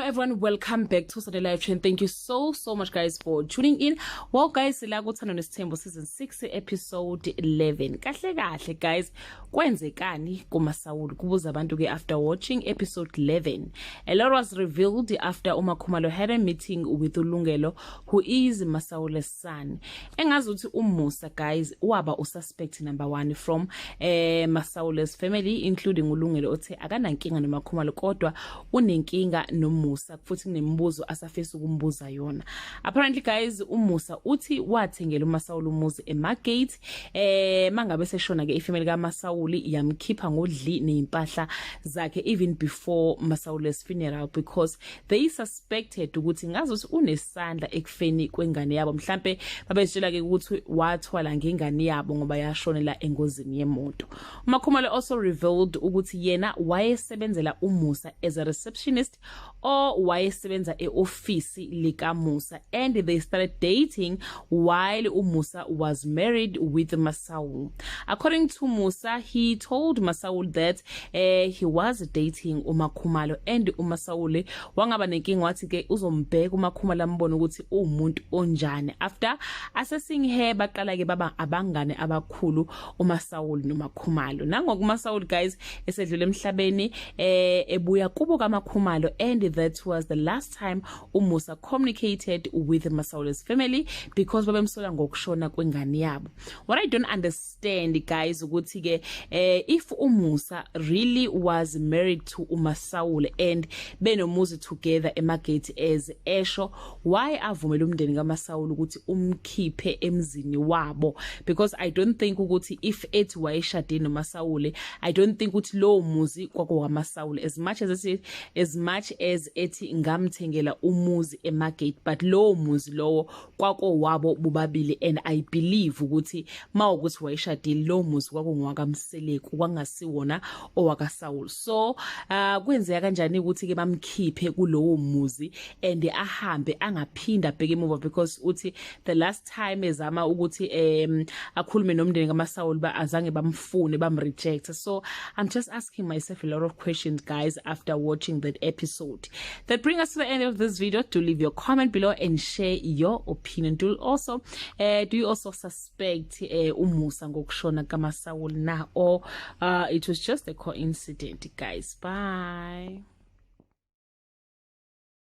Everyone, welcome back to Sunday Live Trend. Thank you so so much, guys, for tuning in. Well guys, la kuThando Nesithembu season 6 episode 11. Kahle kahle guys, kwenzekani kuMasawuli? Kubuza abantu ke after watching episode 11. A lot was revealed after uMakhumalo had a meeting with uLungelo, who is Masawule's son. Engazi ukuthi uMusa, guys, waba ususpect number 1 from Masawule's family, including uLungelo othe akanankinga noMakhumalo kodwa unenkinga noMusa, futhi kunemibuzo asafisa ukumbuza yona. Apparently guys, uMusa uthi wathengela uMasawuli umuzi eMargate. Mangabe seshona ke, ifamily kaMasawuli yamkhipha ngodli nezimpahla zakhe even before Masawule's funeral because they suspected ukuthi ngazuthi unesandla ekufeni kwengane yabo. Mhlambe babezitshela ke ukuthi wathwala ngengane yabo ngoba yashonela engozini yemoto. UMakhumalo also revealed ukuthi yena wayesebenzela uMusa as a receptionist or wayesebenza eofisi likaMusa, and they started dating while uMusa was married with Masaul. According to Musa, he told Masaul that he was dating uMakhumalo, and uMasaul wangaba nenkinga, wathi ke uzombheka uMakhumalo ambone ukuthi uwumuntu onjani. After assessing her, baqala ke baba abangane abakhulu uMasaul noMakhumalo. Nangoku Masaul guys esedlule emhlabeni, ebuya kubo kaMakhumalo, and that was the last time uMusa communicated with Masaul's family because babemsola ngokushona kwengane yabo. What I don't understand, guys, ukuthi ke if uMusa really was married to uMasaul and benomuzi together eMargate as esho, why avumela umndeni kaMasaul ukuthi umkhiphe emzini wabo? Because I don't think ukuthi if ethi wayeshade noMasaul, I don't think ukuthi lowo muzi kwakuwamaSaul, as much as ethi ngamthengela umuzi eMargate, but lowo muzi lowo kwakowabo bobabili, and I believe ukuthi mawukuthi wayeshadile, lowo muzi kwakungowakaMseleku, kwangasiwona owakaSaul. So kwenzeka kanjani ukuthi ke bamkhiphe kulowo muzi and ahambe angaphinda abheke emuva? Because uthi the last time ezama ukuthi akhulume nomndeni kaMaSaul, ba azange bamfune, bamreject. So I'm just asking myself a lot of questions, guys, after watching that episode. That bring us to the end of this video. Do leave your comment below and share your opinion. Do you also suspect uMusa ngokushona kaMaSaul na, or it was just a coincidence, guys? Bye.